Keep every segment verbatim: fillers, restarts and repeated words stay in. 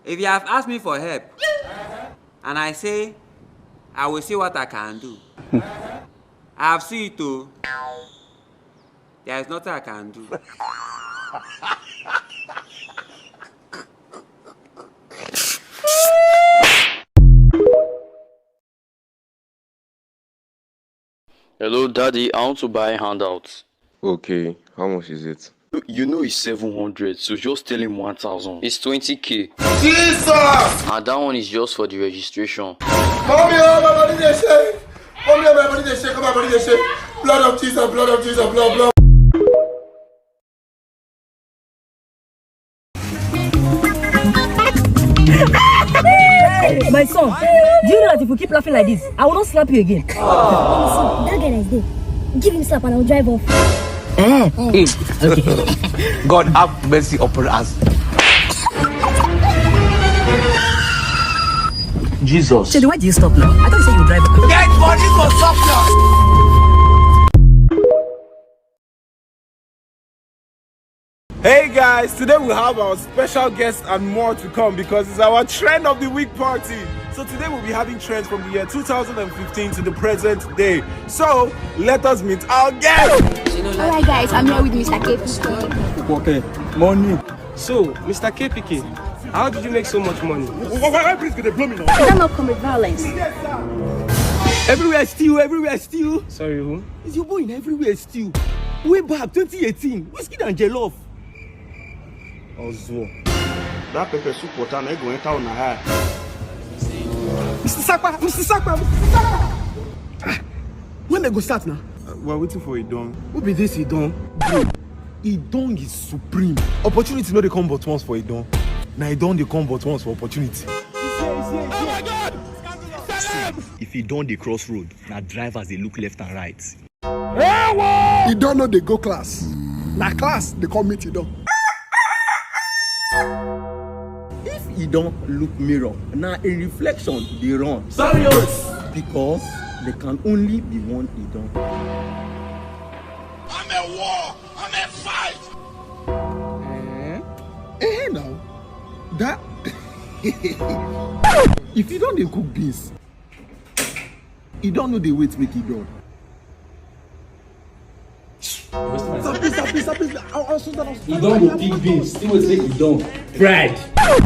If you have asked me for help, and I say, I will see what I can do. I have seen it too. There is nothing I can do. Hello, Daddy. I want to buy handouts. Okay, how much is it? You know it's seven hundred, so just tell him one thousand. It's twenty K. Jesus! And that one is just for the registration. Come here, my body they shake. Come here, my body they shake. Come my body they shake. Blood of Jesus, blood of Jesus, blood, blood. My son, do you know that if you keep laughing like this, I will not slap you again? That guy that is there, give him slap and I'll drive off. Eh? God have mercy upon us. Jesus. Shady, why do you stop now? I thought you said you drive. Dead body for stop now. Hey guys, today we have our special guest and more to come because it's our trend of the week party. So today we'll be having trends from the year two thousand fifteen to the present day. So let us meet our guest. Alright guys, I'm here with Mister K P K. Okay, morning. So, Mister K P K, how did you make so much money? Why, why, why please go dey blow me now? Is that not comic violence? Everywhere steal, everywhere steal. Sorry, who? Is your boy in everywhere steal? Way back twenty eighteen, Whiskey and Jellof. Ozuo. That pepper soup water na go enter una eye. Mister Sakpa, Mister Sakpa, Mister Sakpa. When they go start now? We're waiting for Idong. Who be this Idong? Bro, Idong is supreme. Opportunity no dey come but once for Idong. Na Idong dey come but once for opportunity. If Idong dey cross road, na drivers dey look left and right. Idong no dey go class. Na class dey come meet Idong. If Idong look mirror, na a reflection dey run. Sorry o. Because there can only be one Idong. I'm a war. I'm a fight. Eh, eh now. That if Idong dey cook beans, Idong no dey wait make e done. Sabi, sabi, sabi. Idong go pick beans. Still wait make e done. Pride.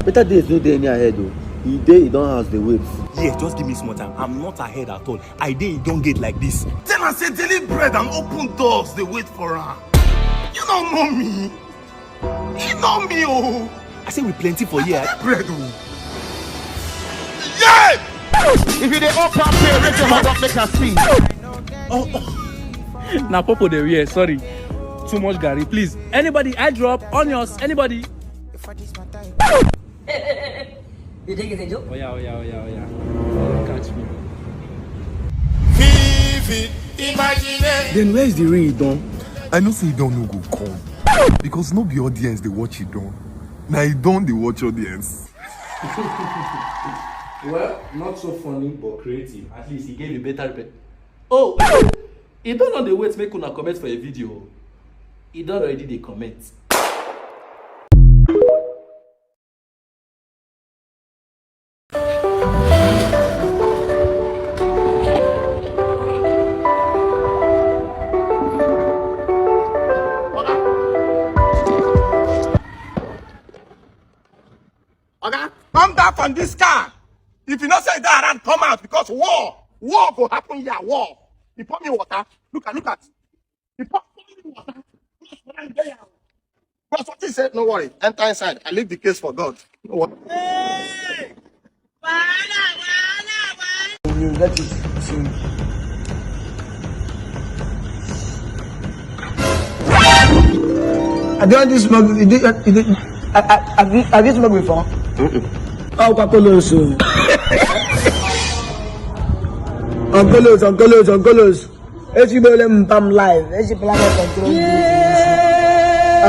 Better days no dey any ahead o. E dey Idong house dey wait. Yeah, just give me small time. I'm not ahead at all. I dey Idong gate like this. Tell am say daily bread and open doors dey wait for am. You no know me. You know me o. I say we plenty for here. Bread o. Yeah! If you dey open pay, raise your hand up, make I see. Na popo dey wear, sorry. Too much garri, please. Anybody, eye drop, onions, anybody? You think it's a joke? Oya, oya, oya, oya. Don't catch me. Vivid imagination. Then where is the real Idong? I know say Idong no go come because no be audience dey watch Idong. Na Idong dey watch audience. Well, not so funny but creative. At least he gave a better reply. Oh, Idong no dey wait make una comment for a video. Idong already dey comment. Oga, come down from this car. If you no say that around, come out because war, war go happen here, war. You pour me water. Look at, look at. You pour me water. But something said, no worry, enter inside. I leave the case for God. No worry. Hey! Let it sing. I don't do smoke. You do, you do, I, I, have, you, have you smoked before? Mm-mm. Oh, Uncle Ozu. Uncle Ozu, Uncle Ozu, Uncle Ozu. Ezigbo ole mpam live, eji planet control.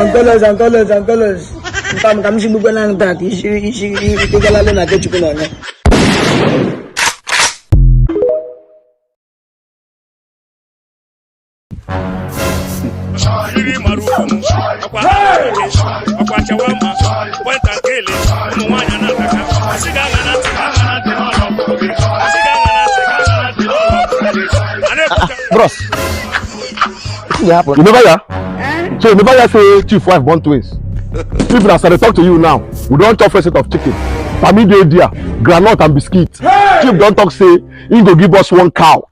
Uncle Ozu, Uncle Ozu, Uncle Ozu. Mpam ka m si gbugwe na nta ka isi isi isi galalo na Kechukwu na onye. Mmiri mara ukwu m, akwa akwa akwa akwa chawa mma, point and kill, ụmụ nwaanyị na-ataka. Bros, wetin dey happen? You never hear? So you never hear say chief wife born twins? Chief, as I dey talk to you now, we don chop first set of chicken. Pami dey there, groundnut and biscuit. Chief don talk say he go give us one cow.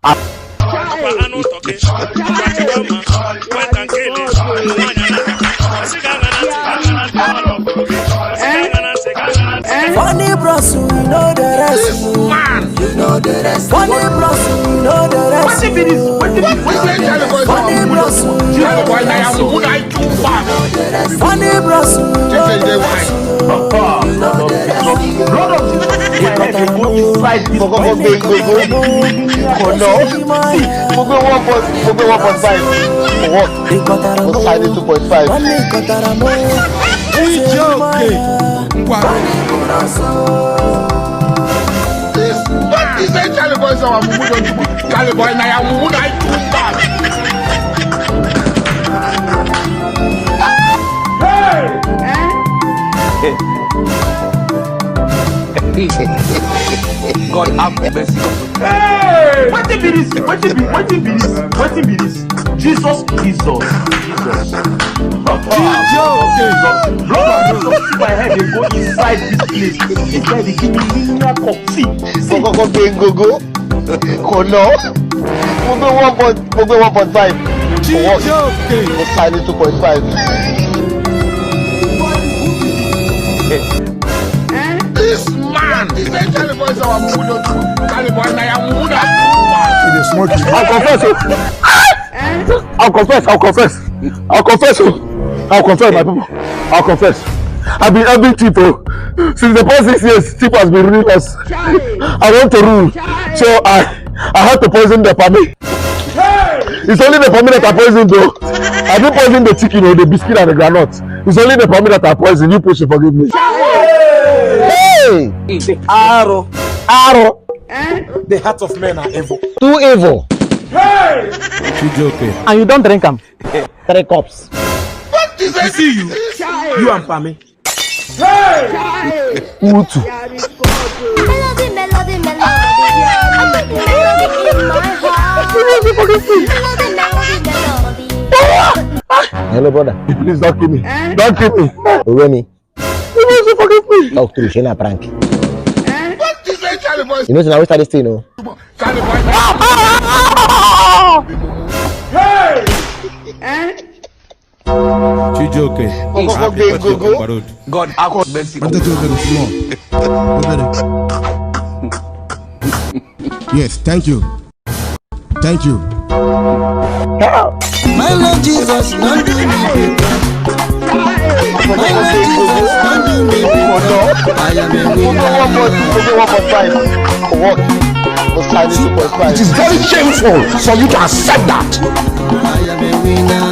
Funny bros, we know the rest. Man, you know the rest. Funny bros, we know the rest. Wetin be this? Wetin be this? Wetin be this? Funny bros, we know the rest. Funny bros, we know the rest. You know the rest. Blood of Jesus. My head dey go inside this. Go, go, go, go, go, go. Oh no. See, go, go, one point, go, go, one point five. For what? Go sign it two point five. This, what is that, Charlie boy? Say our mumu don do. Charlie boy, na your mumu na too bad. Hey! God have mercy. Hey! Wetin be this? Wetin be, wetin be this? Wetin be this? Jesus, Jesus, Jesus. Jesus. Lord, so see my head dey go inside this place. This guy dey give me linear cup. See, see. Go, go, go, go, go. Oh no. Go, go, one point, go, go, one point five. For what? Go sign it two point five. This man! This is Charlie boy, say our mumu don do. Charlie boy, na your mumu na too bad. He dey smoke. I'll confess, oh. I'll confess, I'll confess. I'll confess, oh. I'll confess, my people. I'll confess. I've been helping people. Since the past six years, people has been ruling us. I want to rule. So I, I had to poison the pami. It's only the pami that I poison though. I didn't poison the chicken or the biscuit and the groundnut. It's only the pami that I poison. You push it, forgive me. Hey! Arrow. Arrow. The hearts of men are evil. Too evil. Hey! And you don't drink am. Three cups. What is it? You see you, you and Pami. Hey! Utu. Melody, melody, melody. Melody in my heart. Melody, melody, melody. Hello, brother. Please don't kill me. Don't kill me. Owemi. You must forgive me. Talk true, shey na prank. What is that, Charlie boy? You know, so now we start this thing, no? Charlie boy. Hey! Chijoke. God have mercy. Wanted to go to the floor. Yes, thank you. Thank you. My Lord Jesus, don't do me better. My Lord Jesus, don't do me better. I am a winner. It is very shameful for you to accept that. I am a winner.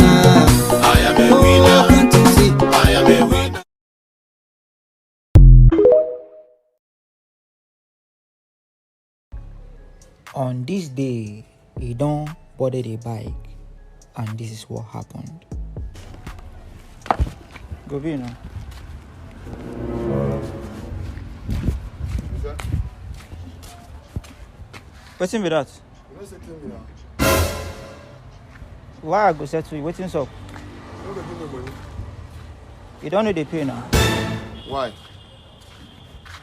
I am a winner. I am a winner. On this day, he don boarded a bike, and this is what happened. Go be now. Wetin be that? You no settle me now. Why I go settle you? Wetin sup? You no go give me money. You don no dey pay now. Why?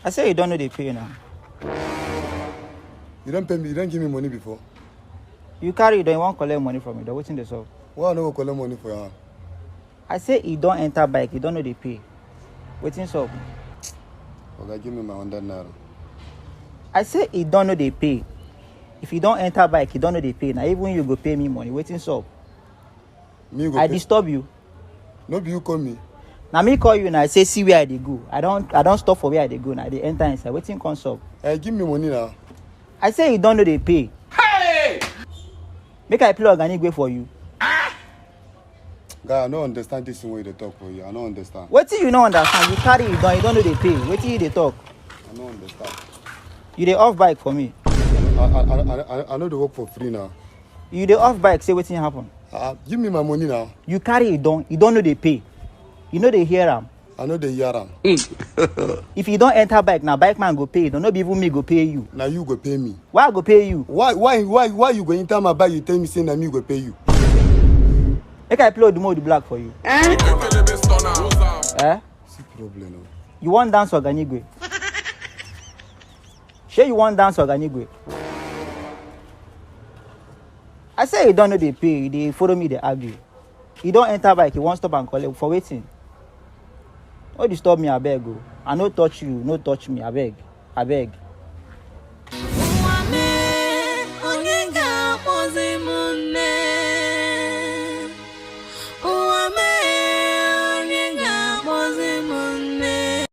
I say you don no dey pay now. You don pay me, you don give me money before. You carry, you don wan collect money from me, then wetin dey sup? Why I no go collect money for your hand? I say e don enter bike, e don no dey pay. Wetin sup? Oga, give me my hundred naira. I say e don no dey pay. If e don enter bike, e don no dey pay. Na even you go pay me money. Wetin sup? Me go I pay. Disturb you. No be you call me. Na me call you na. I say see where I dey go. I don I don stop for where I dey go na. I dey enter inside. Wetin come sup? Eh, give me money now. I say you don no dey pay. Hey! Make I play Oganigwe for you. Guy, I no understand this thing wey you dey talk for here. I no understand. Wetin you no understand? You carry, you don, you don no dey pay. Wetin you dey talk? I no understand. You dey off bike for me. I I I I, I no dey work for free now. You dey off bike, say wetin happen? Uh, give me my money now. You carry, you don, you don no dey pay. You no dey hear am. I no dey hear am. If you don enter bike, na bike man go pay. No, no be even me go pay you. Na you go pay me. Why I go pay you? Why, why, why, why you go enter my bike, you tell me say na me go pay you? Make I play Odumo Odu Black for you. Eh? Eh? See problem o. You wan dance Oganigwe? Shey you wan dance Oganigwe? I say you don no dey pay, you dey follow me dey argue. You don enter bike, you wan stop and collect for wetin? No disturb me abeg o. I no touch you, no touch me abeg, abeg. Ụwa mee, onye ga-akpọzi m nne? Ụwa mee, onye ga-akpọzi m nne?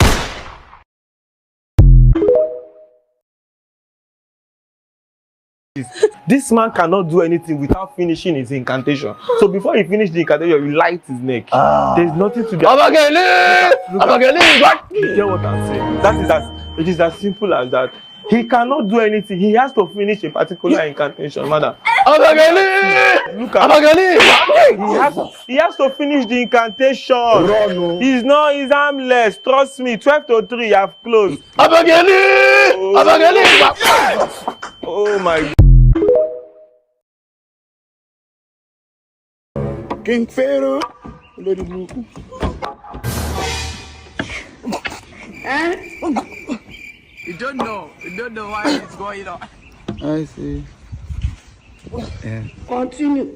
This man cannot do anything without finishing his incantation. So before he finish the incantation, you light his neck. Ah. There's nothing to be. Abageli! Look at, Abageli! What? You get what I'm saying? That is as, it is as simple as that. He cannot do anything. He has to finish a particular incantation, madam. Abageli! Look at, Abageli! He has, he has to finish the incantation. Run o. He's not, he's armless. Trust me. Twelve to three, you have closed. Abageli! Oh. Abageli! Oh my God. King Pharaoh. Olórí burúkú. Eh? You don't know. You don't know why it's going on. I see. Yeah. Continue.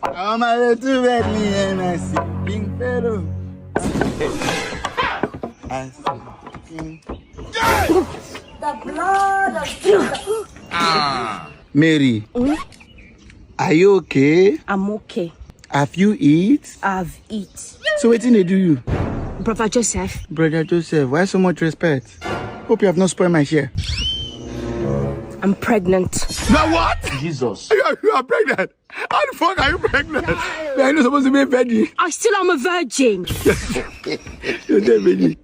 Ọmọ rẹ tún bẹ́ẹ̀ ni ẹ̀ máa ṣe. King Pharaoh. I see. King. The blood of Jesus. Mary, are you okay? I'm okay. Have you eat? I've eat. So wetin dey do you? Brother Joseph. Brother Joseph, why so much respect? Hope you have not spoiled my share. I'm pregnant. You are what? Jesus. You are, you are pregnant. How the fuck are you pregnant? Man, you're supposed to be a virgin. I still am a virgin. You're a virgin.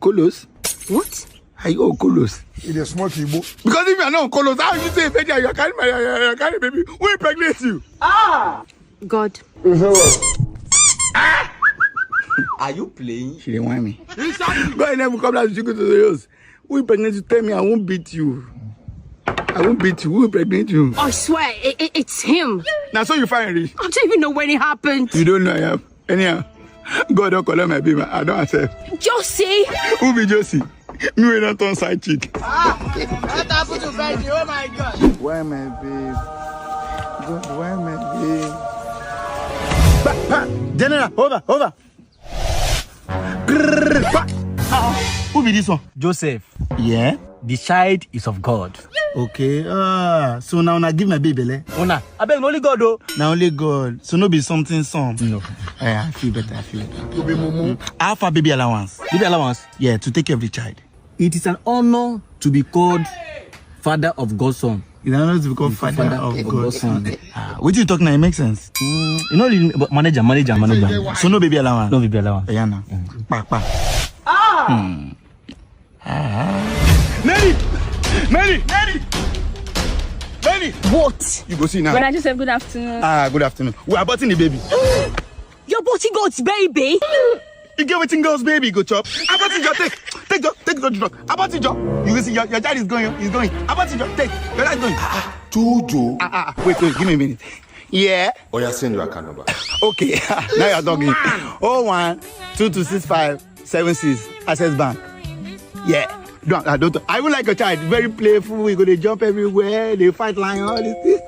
Kolos? What? Are you on Kolos? You dey smoke Igbo. Because if you are not on Kolos, how you say a virgin? You are carrying my, you are carrying baby. Who impregnate you? Ah! God. Are you playing? She dey whine me. Go and never come down to Chico to the hills. Who impregnate you? Tell me, I won't beat you. I won't beat you. Who impregnate you? I swear, it, it, it's him. Now, so you find reach. I don't even know when it happened. You don't know I am. Anyhow, God don't collect my baby. I don't accept. Josie! Who be Josie? Me wey don turn side chick. Ah, what happened to Benji? Oh my God. Why my babe? God, why my babe? General, over, over. Grrr, pa- Ah, who be this one? Joseph. Yeah? The child is of God. Okay. Ah, so now una give my baby belle? Una. Abeg, na only God o. Na only God. So no be something some. No. Eh, I feel better. I feel better. You be mumu. How far baby allowance? Baby allowance? Yeah, to take care of the child. It is an honor to be called father of God's son. It's an honor to be called father of God's son. Ah, wetin you talk now, it makes sense. Mm, you know, but manager, manager, manager. So no baby allowance? No baby allowance. Yeah, now. Pa, pa. Ah! Hmm. Ah. Mary! Mary! Mary! Mary! What? You go see now. Brother Joseph, good afternoon. Ah, good afternoon. We are aborting the baby. You're aborting God's baby? You get wetin God's baby go chop? Abort it, Joe. Take, take, Joe. Take, Joe. Abort it, Joe. You see, your, your child is going. He's going. Abort it, Joe. Take. Your child is going. Ah, ah. Jojo. Ah, ah, ah. Wait, wait. Give me a minute. Yeah. Oh, yeah, send your account number. Okay. Now you're talking. Oh one two two six five seven six. Access Bank. Yeah. Don't, I don't. I would like a child. Very playful. We go, they jump everywhere. They fight lion. All this thing.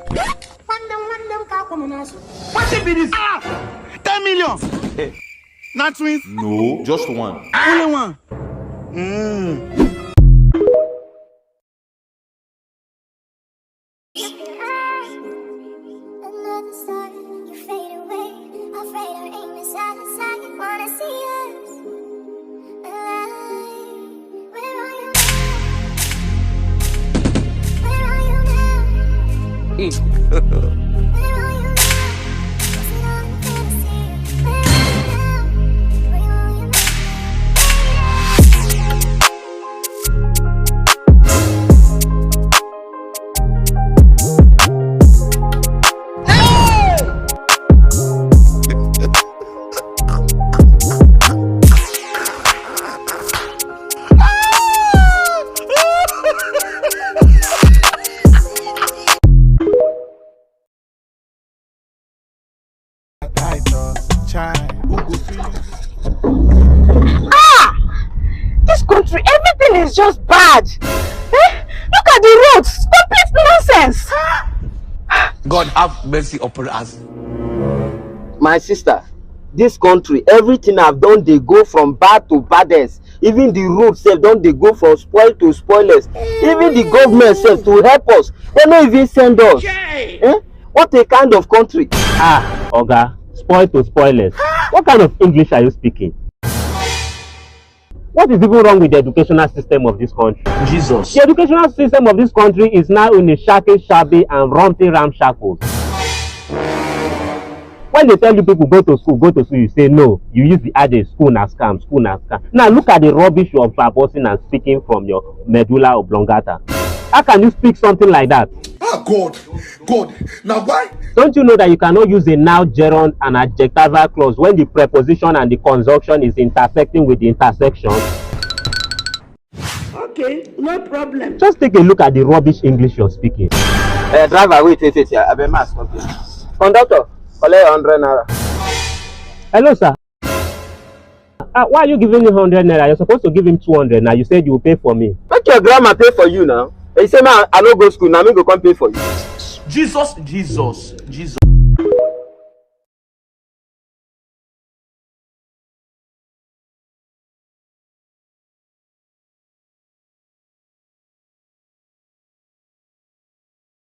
Wetin be this? Ah! Ten million. Na twins? No, just one. Only one. Mm. Another star, you fade away. Afraid our aim is high, high. Wanna see us alive. Where are you now? Where are you now? Where are you now? Is it all in fantasy? Where are you now? Where are you now? Chai, who go fit? Ah! This country, everything is just bad. Eh? Look at the roads, complete nonsense. God have mercy upon us. My sister, this country, everything have done dey go from bad to baddest. Even the road sef don dey go from spoil to spoilest. Even the government sef to help us, dem no even send us. Eh? What a kind of country. Ah, oga, spoil to spoilest. What kind of English are you speaking? What is even wrong with the educational system of this country? Jesus. The educational system of this country is now in a shaky, shabby, and rumpy ramshackles. When they tell you people go to school, go to school, you say no. You use the adage school na scam, school na scam. Now look at the rubbish you are verbosing and speaking from your medulla oblongata. How can you speak something like that? Ah, God, God, now why? Don't you know that you cannot use a noun, gerund, and adjectival clause when the preposition and the conjunction is intersecting with the intersection? Okay, no problem. Just take a look at the rubbish English you're speaking. Uh, driver, wait, wait, wait, here. Abeg, mask, okay. Conductor, collect hundred naira. Hello, sir. Uh, why are you giving him hundred naira? You're supposed to give him two hundred now. You said you will pay for me. Make your grandma pay for you now. You say, man, I no go school, now me go come pay for you. Jesus, Jesus, Jesus.